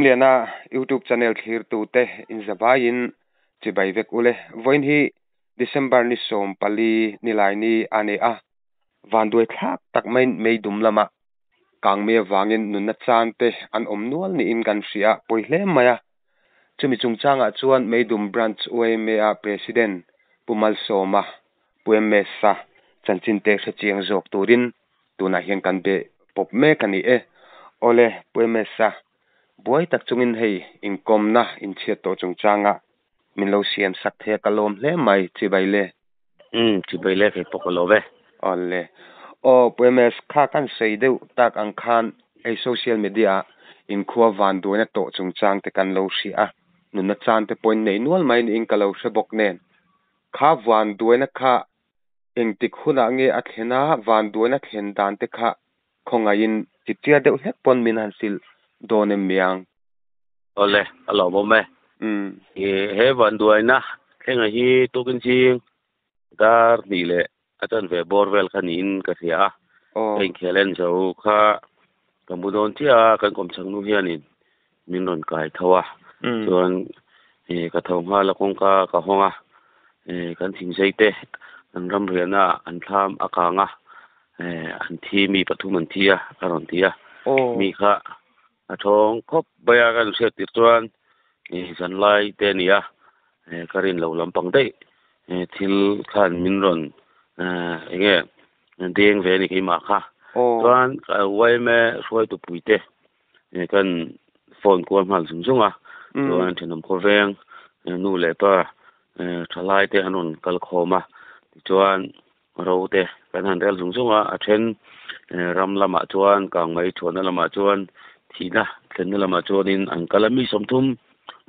Rinliana YouTube channel thlirtute inzavaiin chibai vek ule. Vawiin hi December ni 14 nilaini a ni a, vanduai thlak tak maiin meidum lama kangmei avangin nunna chan te an awm nual niin kan hria a, pawi hle mai a. Chumi chungchangah chuan Meidum Branch YMA-a President Pu Malsawma, Pu MS-a chanchin te hre chiang zawk turin tunah hian kan be pawp mek a ni e. Awle, Pu MS-a, buai tak chungin hei inkawmna inchhiat tawh chungchanga min lo siam sak thei a, ka lawm hle mai, chibai le. Umm, chibai le kei pawh ka lawm e. Awle. Aw, Pu MS, kha kan sawi deuh tak ang khan hei social media ah inkhua vanduaina tawh chungchang te kan lo hria a, nunna chan te pawhin nei nual mai niin ka lo hre bawk nen. Kha vanduaina kha Engtik hunah nge a thlen a, vanduaina thlen dan te kha khawngaihin chipchiar deuh hlek pawn min han hrilh dawn em miang? Awle, a lawmawm e. I he vanduaina thlenga hi tukin ching dar hnih leh a chanve bawr vel kha niin ka hria a. Ka inkhel en zo kha ka mu dawn chiah a, kan kawmchhak nu hianin min rawn kai tho a, chuan ka tho nghal a kawngka ka hawng a, kan thingzei te an ram riahna ah an thlam a kang a, an thi mi pathum an thi a a rawn ti a, mi kha a thawng khawp mai a kan hriat tirh chuan zanlai te a ni a, ka rin lo lampang daih thil khan min rawn eng nge deng ve a ni keimah kha, chuan yma hruaitu puite kan phone kual nghal zung zung a chuan thenawm khawveng nu leh pa thalai te an rawn kal khawm a tichuan ro te kan han rel zung zung a a then ram lamah chuan kangmei chhuahna lamah chuan thihna thlenna lamah chuanin an kal a mi sawmthum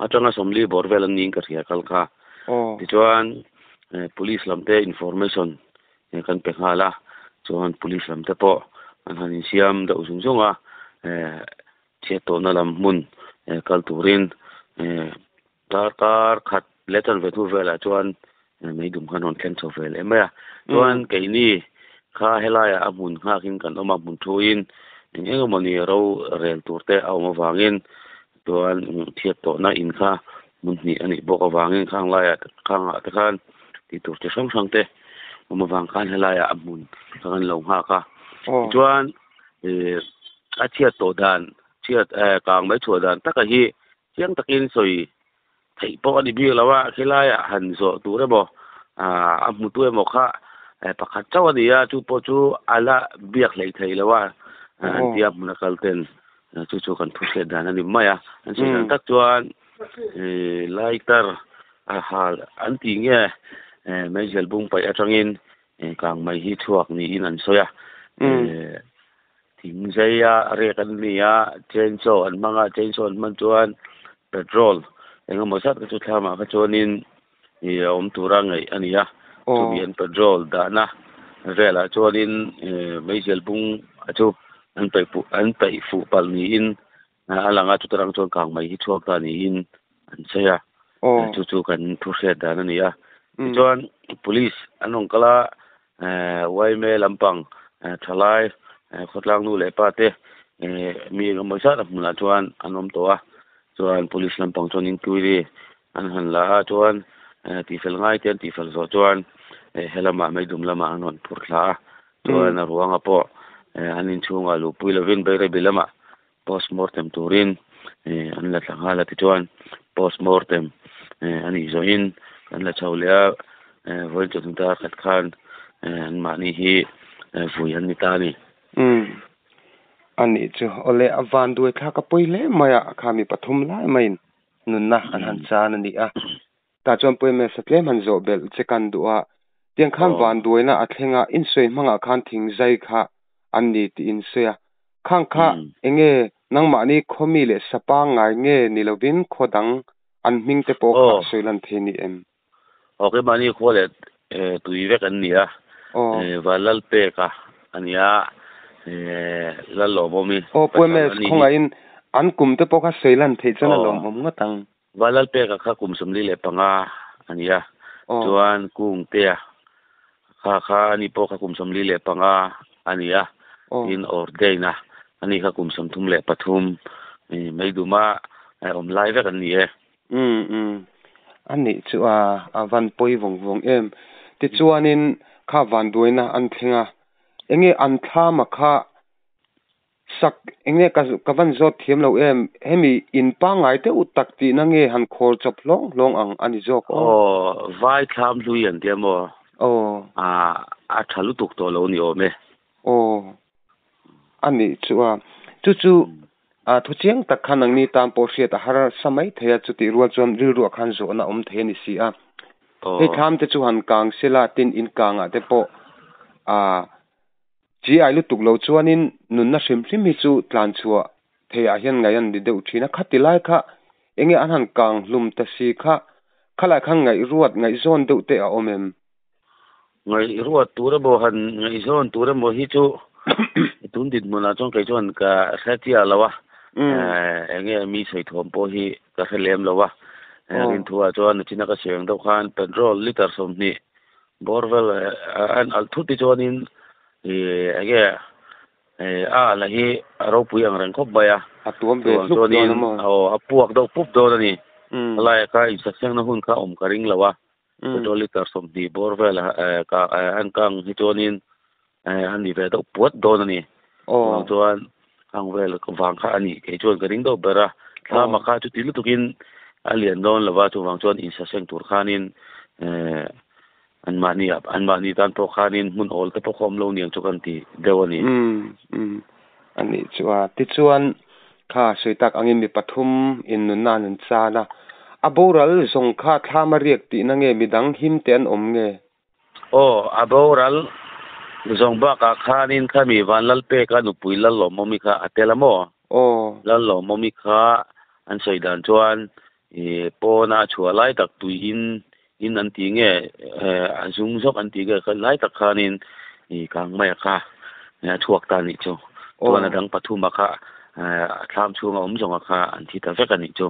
atanga sawmli bawr vel an niin ka hria kal kha tichuan police lam te information kan pe nghal a chuan police lam te pawh an han insiam deuh zung zung a eh chhiat tawhna lam hmun eh kal turin eh darkar khat leh chanve hnu velah chuan meidum khan rawn thleng chho ve leh mai a chuan keini kha helaiah a hmun nghakin kan awm a hmun thuin eng eng emawni ro rel tur te a awm avangin chuan chhiat tawhna in kha hmun hnih a nih bawk avangin khang laiah khangah te khan tih tur chi hrang hrang te awm avang khan helaiah a hmun kha kan lo nghak a tichuan ih a chhiat tawh dan chhiat eh kang mai chhuah dan taka hi chiang takin sawi theih pawh a ni bik lo a khilaiah han zawh tur emaw ah a hmu tu emaw kha eh pakhat chauh a ni a chu pawh chu a la biak hleih theih loh a an tia hmun a kal ten chu chu kan thu hriat dan a ni mai a an sawi dan tak chuan ih lighter a hal an tih nge eh meizial bung paih atangin eh kang mai hi chhuak niin an sawi a eh thing zeia rek an ni a chainsaw an hmang a chainsaw an hman chuan petrol engemaw zat kha chu thlamah kha chuanin ih a awm tura ngaih a ni a chumi an petrol dahna velah chuanin eh meizial bung a chu an paih fuh an paih fuh palh niin a lang a chutarang chuan kang mai hi chhuak ta niin an sawi a chu chu kan thu hriat dan a ni a tichuan police an rawn kal a eh yma lampang eh thalai eh khawtlang nu leh pa te eh mi engemaw zat a hmunah chuan an awm tawh a chuan police lampang chuan inquiry an han la a chuan eh tihfel ngai te an tihfel zawh chuan eh helamah meidum lamah an rawn phur thla a chuan a ruangah pawh eh an inchhungah luhpui lovin Bairabi lamah Postmortem turin eh an la thla nghal a tichuan postmortem eh a nih zawhin kan la chho leh a eh vawiin chawhnu dar khat khan eh anmahni hi eh vui an ni ta a ni. Umm a nih chu awle a van duai thlak a pawi hle mai a kha mi pathum lai maiin nunna an han chan a ni a. Tah chuan Puemesa tlem han zawh belh che kan duh a, tiang khan vanduaina a thleng a, insawi hmangah khan thingzai kha an ni tih in sawi a, khang kha enge nangmahni khawmi leh sapa ngai nge ni lovin khaw dang an hming te pawh kha sawi lan thei ni em? Aw keimahni khua leh tui vek an ni a, Vanlalpeka a ni a, Lalawmawmi Aw Puemesa khawngaihin an kum te pawh kha sawi lan theih chuan a lawmawm ngawt ang. Vanlalpeka kha kum 45 a ni a, chuan Kungtea kha kha ani pawh kha kum 45 a ni a, tin Ordain-a ani kha kum 33 Meiduma Awm lai vek an ni e. Um um. Anih chu a, a van pawi vawng vawng em. Tichuanin kha vanduaina an thleng a, enge an thlama kha sak enge ka ka van zawt thiam lo em, hemi in pangngai deuh tak tihna nge han khawr chawp hlawng hlawng ang a ni zawk aw. Aw, vai thlam hlui an tia maw? Aw. A, a tha lutuk tawh lo ni awm e. Aw, anih chu a, chu chu a thu chiang tak khan nangni tan pawh hriat a har sa mai thei a, chutih rual chuan rilruah khan zawhna awm thei a ni si a. Hei thlam te chu han kang sela tin in kangah te pawh a chi ai lutuk lo chuanin nunna hrim hrim hi chu tlan chhuah theiah hian ngaih an ni deuh thin a, khati lai kha enge an han kang hlum ta si kha, khalai khan ngaihruat ngaihzawn deuh te a awm em? Ngaihruat tur emaw han ngaihzawn tur emaw hi chu tun dinhmunah chuan kei chuan ka hre chiah lo a, enge mi sawi thawm pawh hi ka hre lem lo a. Rinthuah chuan nachina ka sawi ang deuh khan petrol litre 20 bawr vel an alh thut hi chuanin enge a alh hi a ropui ang reng khawp mai a. A tuam ve hlup dawn a maw? Aw, a puak deuh pup dawn a ni. Helaiah kha insasengna hun kha awm ka ring lo a. Petrol litre 20 bawr vel an kang hi chuanin a ni ve deuh puat dawn a ni. Chuvang chuan hang vel vang kha a ni kei chuan ka ring deuh ber a. Thlama kha chuti lutukin a lian dawn lo va, chuvang chuan insaseng tur khanin anmahni anmahni tan pawh khanin hmun awl te pawh kha awm lo niang chu kan ti deuh a ni. A nih chu a. Tichuan Kha sawi tak angin mi pathum in nunna an han chan a, a boral zawng kha thlam a riak tihna nge midang him te an awm nge? Aw, a boral zawng bakah khanin khami Vanlalpeka nupui Lallawmawmi kha a tel a maw? Aw. Lallawmawmi kha an sawi dan chuan i pawna a chhuah lai tak tui in in an ti nge a zum zawk an ti nge kha lai tak khanin i kang mai a kha a chhuak ta anih chu. Chuan a dang pathum a kha a thlam chhunga awm zawng a kha an thi ta vek anih chu.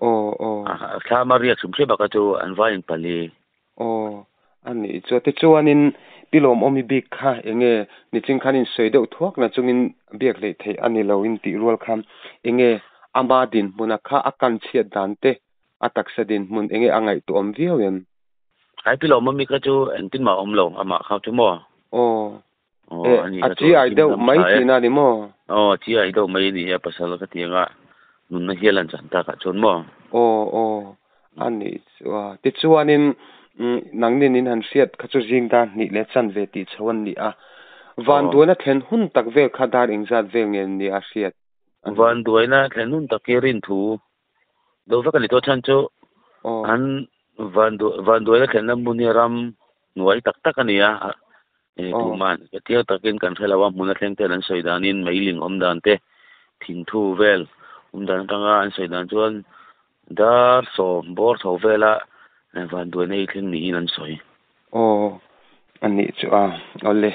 A thlam a riak hrim hrim a kha chu an vai in pali. Aw, a nih chu. Tichuanin Pi Lawmawmi bik kha enge niching khan in sawi deuh thuak na chungin biak hleih theih a ni lo in tih rual khan enge ama dinhmuna kha a kan chhiat dan te a taksa dinhmun enge a ngaihtuah awm viau em? Ai Pi Lawmawmi kha chu engtin mah a awm lo amah kha chu maw? Aw, e a chi ai deuh mai tihna a ni maw? Aw, a chi ai deuh mai a ni e pasal ka ti anga nunna hial an chan takah chuan maw? Aw, aw, a nih chu a. Tichuanin nangnin in han hriat kha chu zing dar hnih leh chanve tih chho an ni a. Vanduaina thlen hun tak vel kha dar engzat vel nge ni a hriat? Vanduaina thlen hun tak hi rinthu deuh vek a ni tawh chhan chu an vanduaina thlenna hmun hi ram hnuai tak tak a ni a, tuman chiang takin kan hre lo a, hmun a thleng ten an sawi danin meiling awm dan te thingthu vel awm dan atanga an sawi dan chuan dar 10 bawr chho vela vanduaina hi thleng niin an sawi. Aw, a nih chu a, awle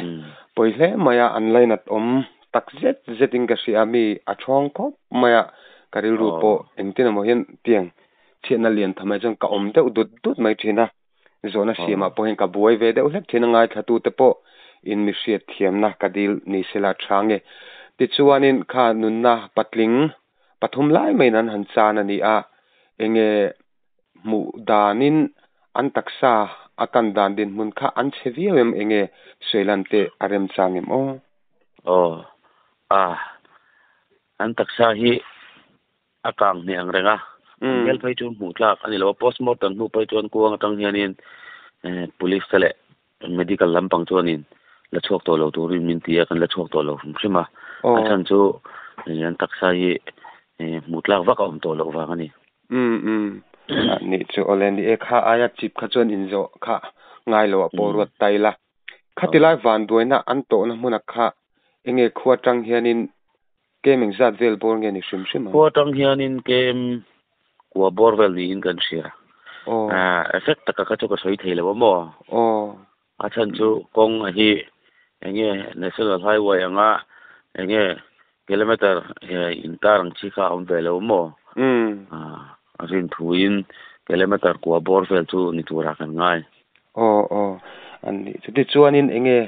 pawi hle mai a, an lainat awm tak zet zet in ka hria a, mi a thawng khawp mai a, ka rilru pawh engtin emaw hian tiang chhiatna lian tha mai chuan ka awm deuh dut dut mai thin a, zawhna siamah pawh hian ka buai ve deuh hlek thin a, ngaithla tute pawh in mi hriat thiamna ka dil ni sela tha nge. Tichuanin kha nunna patling pathum lai maiin an han chan a ni a, enge hmuh danin an taksa a kan dan dinhmun kha an chhe viau em enge sawilan te a remchang em aw? Aw, a, an taksa hi a kang hne ang reng a, an hmel phei chu hmuh tlak a ni lo a, postmortem hnu phei chuan kuang atang hianin police te leh medical lampang chuanin la chhuak tawh lo turin min ti a, kan la chhuak tawh lo hrim hrim a, a chhan chu an taksa hi hmuh tlak vak a awm tawh loh vang a ni. Um um, a nih chu awle ni e, kha aia chip kha chuan inzawh kha ngai lo ah pawh ruat ta ila, khati lai vanduaina an tawhna hmunah kha enge khua tang hianin kem engzat vel bawr nge ni hrim hrim ang? Khua tang hianin kem kua bawr vel niin kan hria. Effect taka kha chu ka sawi thei lo a maw? A chhan chu kawng a hi enge National Highway anga enge kilometer intar ang chi kha a awm ve lo maw? A rin thuin kilometer kua bawr vel chu ni turah kan ngai. Aw aw, an nih chu. Tichuanin enge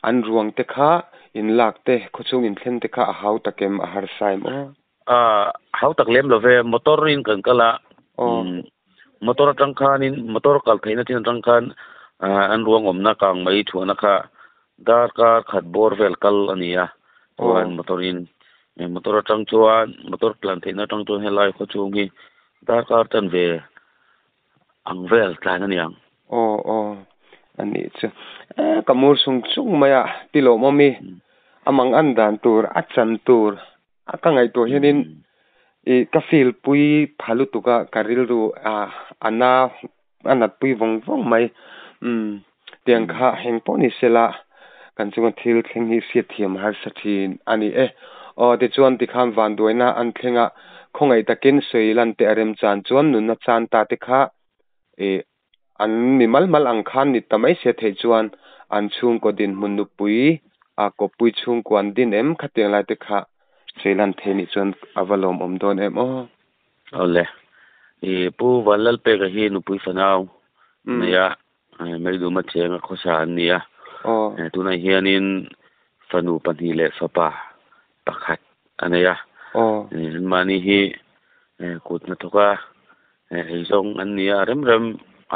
an ruang te kha in lak te, khawchhung in thlen te kha a hau tak em, a harsa em aw? A hau tak lem lo ve motor in kan kal a motor atang khanin motor kal theihna chin atang khan an ruang awmna kang mai chhuahna kha darkar khat bawr vel kal a ni a chuan motor in motor atang chuan motor tlan theihna atang chuan helai khaw chhung hi darkar tan ve ang vel tlan a ni ang. Aw aw a nih chu e ka mur chung chung mai a ti lawm awm i amang an dan tur a chan tur a ka ngaihtuah hianin i ka feel pui pha lutuk a ka rilru a ana a nat pui vawng vawng mai umm tiang kha heng pawh ni sela kan chunga thil thleng hi hriat thiam harsa thin a ni e. Aw tichuan tikhan vanduaina an thleng a khawngaih takin sawi lan te a remchan chuan nunna chan ta te kha ih an mi mal mal ang khan ni ta mai se theih chuan an chhungkaw dinhmun nupui a kawppui chhungkua an din em khatiang lai te kha sawi lan thei nih chuan a va lawmawm dawn em aw. Awle ih Pu Vanlalpeka hi nupui fanau nei a Meiduma chenga khawsa an ni a tunah hianin fanu pahnih leh fapa pakhat a nei a anmahni hi kut hnathawk a eizawng an ni a rem rem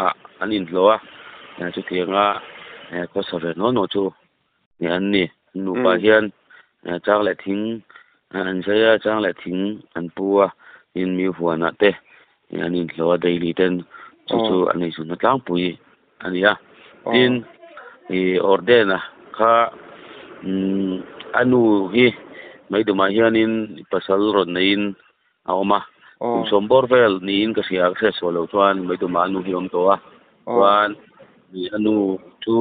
ah an inhlawh a chutianga khawsa ve naw naw chu an ni an nupa hian chang leh thing an zai a chang leh thing an pu a tin mi huanah te an inhlawh a daily ten chu chu an eizawnna tlangpui a ni a tin ih Ordena kha umm a nu hi Meidumah hianin pasal rawn neiin a awm a kum sawm bawr vel niin ka hria ka hriat sual loh chuan Meidumah a nu hi a awm tawh a chuan ih a nu chu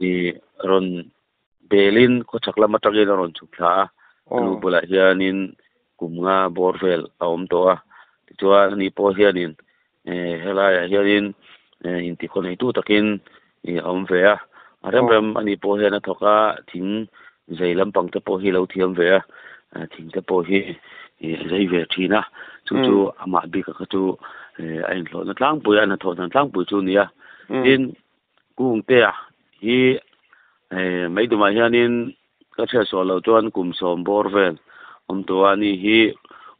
ih rawn belin khawchhak lam atangin a rawn chhuk thla a a nu bulah hianin kum nga bawr vel a awm tawh a tichuan ani pawh hianin eh helaiah hianin eh intikhaw neitu takin ih a awm ve a a rem rem ani pawh hian a thawk a thing zai lampang te pawh hi a lo thiam ve a thing te pawh hi ih a zai ve thin a chu chu amah bik a kha chu eh a inhlawhna tlangpui a hnathawhna tlangpui chu a ni a tin Kungtea hi eh Meidumah hianin ka hriat sual loh chuan kum sawm bawr vel awm tawh a ni hi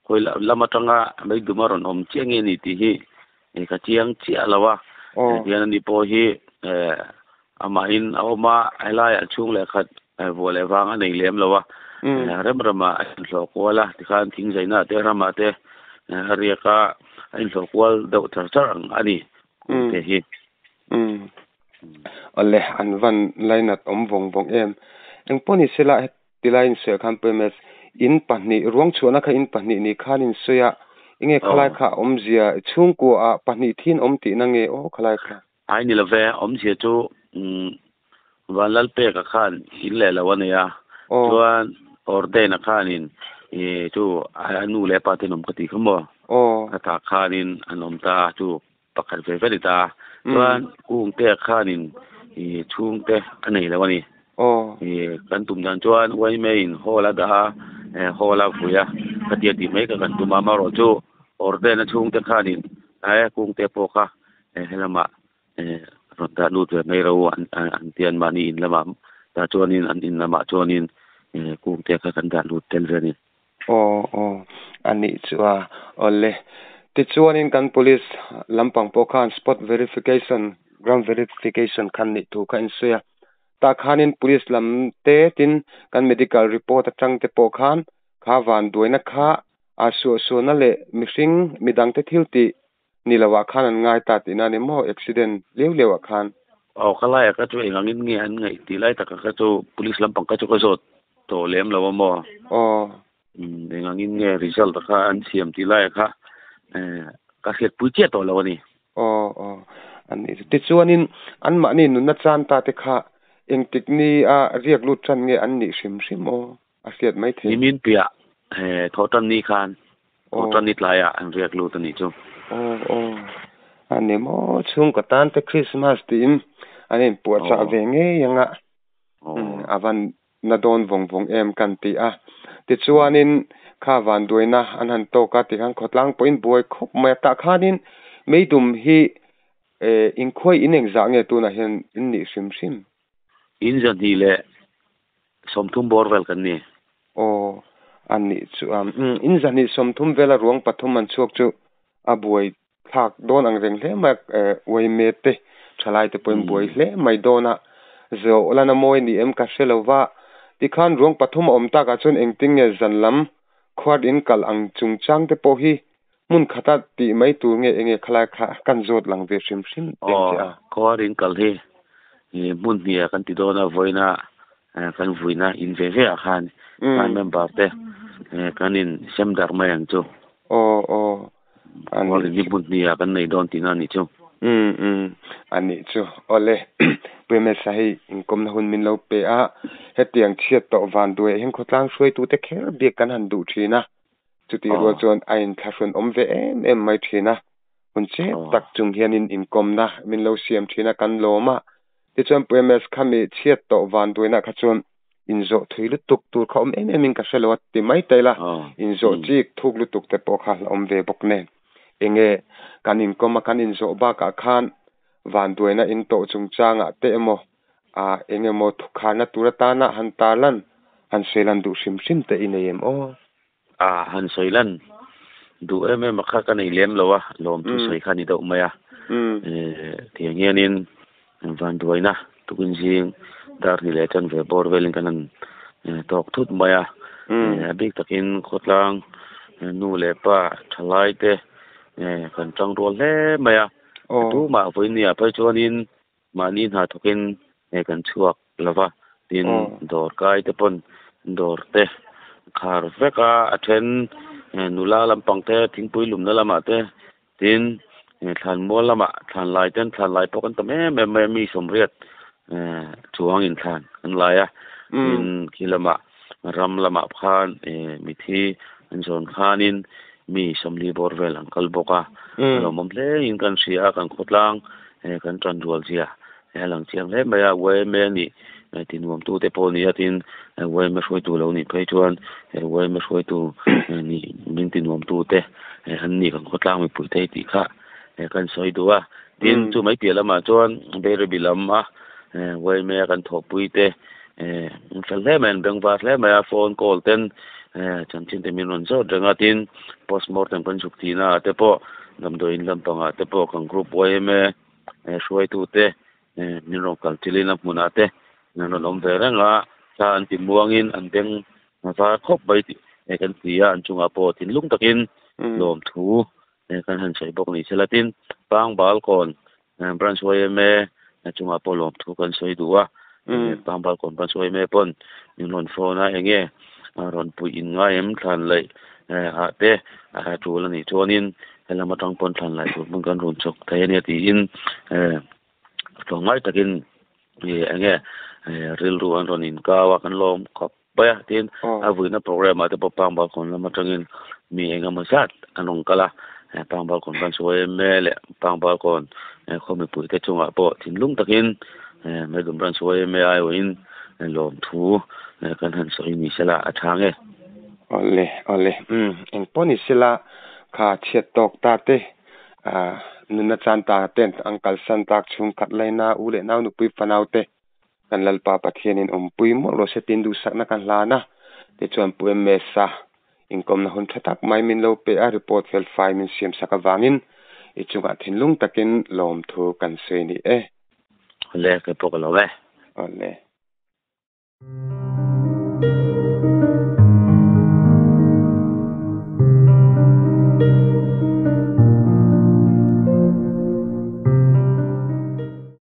khawi lam atanga Meiduma rawn awm chiah nge ni tih hi eh ka chiang chiah lo a tihian ani pawh hi eh amahin a awm a helaiah chhung leh khat vuah leh vang a nei lem lo a rem ramah a inhlawh kual a tikhan thing zaina te ramah te a riak a a inhlawh kual deuh char char ang a ni Kungtea hi. Umm. Awle, an van lainat awm vawng vawng em. Engpawh ni sela heti lai in sawi ah khan PMS in pahnih ruang chhuahna kha in pahnih ni khan in sawi a, enge khalai kha a awmzia chhungkua ah pahnih thin awm tihna nge aw khalai kha? Ai ni love, awmzia chu umm Vanlalpeka khan in leh lo a nei a, chuan Ordena khanin ih chu a nu leh a pa te an awm ka tih kha maw? A tah khanin an awm ta a chu. Pakhat ve ve a ni ta. Chuan Kungtea khanin ih chhungte a nei lo a ni. Ih kan tum dan chuan Uaimeiin hall a dah a, eh hall a vui a, khatia tih mai kha kan tum a. Amaherawh chu Ordena chhungte khanin eh Kungtea pawh kha eh helamah eh rawn dah lut ve mai ro an an ti a, anmahni in lamah tah chuanin an in lamah chuanin eh Kungtea kha kan dah lut tel ve a ni. Aw aw a nih chu a awle. Tichuanin kan police lampang pawh khan spot verification ground verification khan nih thu kha a insawi a. Tah khanin police lam te tin kan medical report atang te pawh khan kha vanduaina kha a suahsuahna leh mihring midang te thil tih ni lo ah khan an ngai ta tihna a ni maw accident liau liau ah khan. Aw ka lai ah kha chu eng angin nge an ngaih tih lai takah kha chu police lampang kha chu ka zawt tawh lem lo a maw. Aw. Umm eng angin nge result kha an siam tih lai ah kha eh ka hriatpui chiah tawh lo a ni. Aw aw a nih chu. Tichuanin anmahni nunna chan ta te kha engtik ni a riak lut tan nge an nih hrim hrim aw a hriat mai thei. Nimin piah eh thawhtan ni khan Thawhtan ni tlaiah an riak lut a nih chu. Aw aw a ni maw chhungkaw tan te Christmas tiin an inpuahchah ve ngei ang a, a van na dawn vawng vawng em kan ti a. Tichuanin kha vanduaina an han tawk a tikhan khawtlang pawhin buai khawp mai a, tah khanin meidum hi inkhuai in engzah nge tunah hian in nih hrim hrim? In zahnih leh 30 bawr vel kan ni. Aw, Ani chu a in zahnih 30 vela ruang pathum an chhuak chu a buai thlak dawn ang reng hle mai uaime te thalai te pawhin buai hle mai dawn a zawh lana mawi ni em ka hre lova tikhan ruang pathum a awm takah chuan engtin nge zan lam khuat in kal ang chungchang te pawh hi hmun khata tih mai tur nge enge khalai kha kan zawt lang ve hrim hrim teng che a. Khuat in kal hi hmun hnih ah kan ti dawn a vawiina kan vuina in ve ve ah khan kan member te kan in sem darh mai ang chu. Aw aw. Khuat in hi hmun hnih ah kan nei dawn tihna a nih chu. Umm umm a nih chu. Awle Puiamesa hei inkawmna hun min lo pe a, hetiang chhiat tawh vanduai ah hian khawtlang hruaitute kher biak kan han duh thin a. Chutih rual chuan a inthlahrun awm ve em em mai thin a, hun chep tak chung hianin inkawmna min lo siam thin a kan lawm a. Tichuan Pu MS khami chhiat tawh vanduaina kha chuan inzawh thui lutuk tur kha awm em em in ka hre lo a ti mai ta ila, inzawh chik thuk lutuk te pawh kha la awm ve bawk nen. Enge kan inkawm a kan inzawh bakah khan vanduaina in tawh chungchangah te emaw ah eng emaw thukharna tur atana han tarlan han sawi lan duh hrim hrim te i nei em aw? A han sawi lan duh em em a kha ka nei lem lo a, lawmthu sawi kha a ni deuh mai a. Tiang hianin vanduaina tukin zing dar hnih leh chanve bawr velin kan han tawk thut mai a. A bik takin khawtlang nu leh pa thalai te kan tangrual hle mai a. Tumah vawinia phei chuanin Mahni hna thawkin kan chhuak lo va, tin dawr kai te pawn dawr te khar vek a, a then nula lampang te thingpui lumna lamah te tin thlanmual lamah thlan lai ten thlan lai pawh kan tam em em mai a, mi 80 chuang in thlan kan lai a, tin khi lamah ram lamah khan mithi an zawn khanin mi 40 bawr vel an kal bawk a, a lawmawm hle in kan hria a, kan khawtlang kan tan rual zia a lang chiang hle mai a, YMA nih tinuamtu te pawh a ni a, tin YMA hruaitu lo nih phei chuan YMA hruaitu nih min tinuamtu te an nih kan khawtlang mipui te tih kha kan sawi duh a, tin chu mai piah lamah chuan Bairabi lam a YMA kan thawhpui te an fel hle mai, an bengvar hle mai a, phone call ten chanchin te min rawn zawt reng a, tin postmortem kan chhuk tihna ah te pawh damdawiin lampangah te pawh kan group YMA hruaitute min rawn kal chilhin a hmunah te an rawn awm ve reng a, thla an ti muangin an beng var khawp mai tih kan ti a, an chungah pawh thinlung takin lawmthu kan han sawi bawk ni sela tin Pangbalkawn Branch YMA chungah pawh lawmthu kan sawi duh a, Pangbalkawn Branch YMA pawn min rawn phone a enge rawn puih in ngai em thlan laih ah te a tul a nih chuanin helam atang pawn thlan laih tur hmun kan rawn chawk thei a nia tiin tlawmngai takin enge rilru an rawn inkau a kan lawm khawp mai a tin a vuina program ah te pawh Pangbalkawn lam atangin mi engemaw zat an rawn kal a Pangbalkawn branch YMA leh Pangbalkawn khaw mipui te chungah pawh thinlung takin Meidum branch YMA aiawhin lawmthu kan han sawi ni sela a tha nge. Awle awle umm engpawh ni sela kha chhiat tawk ta te ah nunna chan ta ten an kalsan tak chhungkhat laina u leh nau nupui fanau te Kan Lalpa Pathianin awmpui mawlh rawh se tin duhsakna ka hlan a, tichuan Pu MS-a inkawmna hun tha tak mai min lo pe a, report fel fai min siam sak avangin i chungah thinlung takin lawmthu kan sawi ni e. Awle, kei pawh ka lo e. Awle.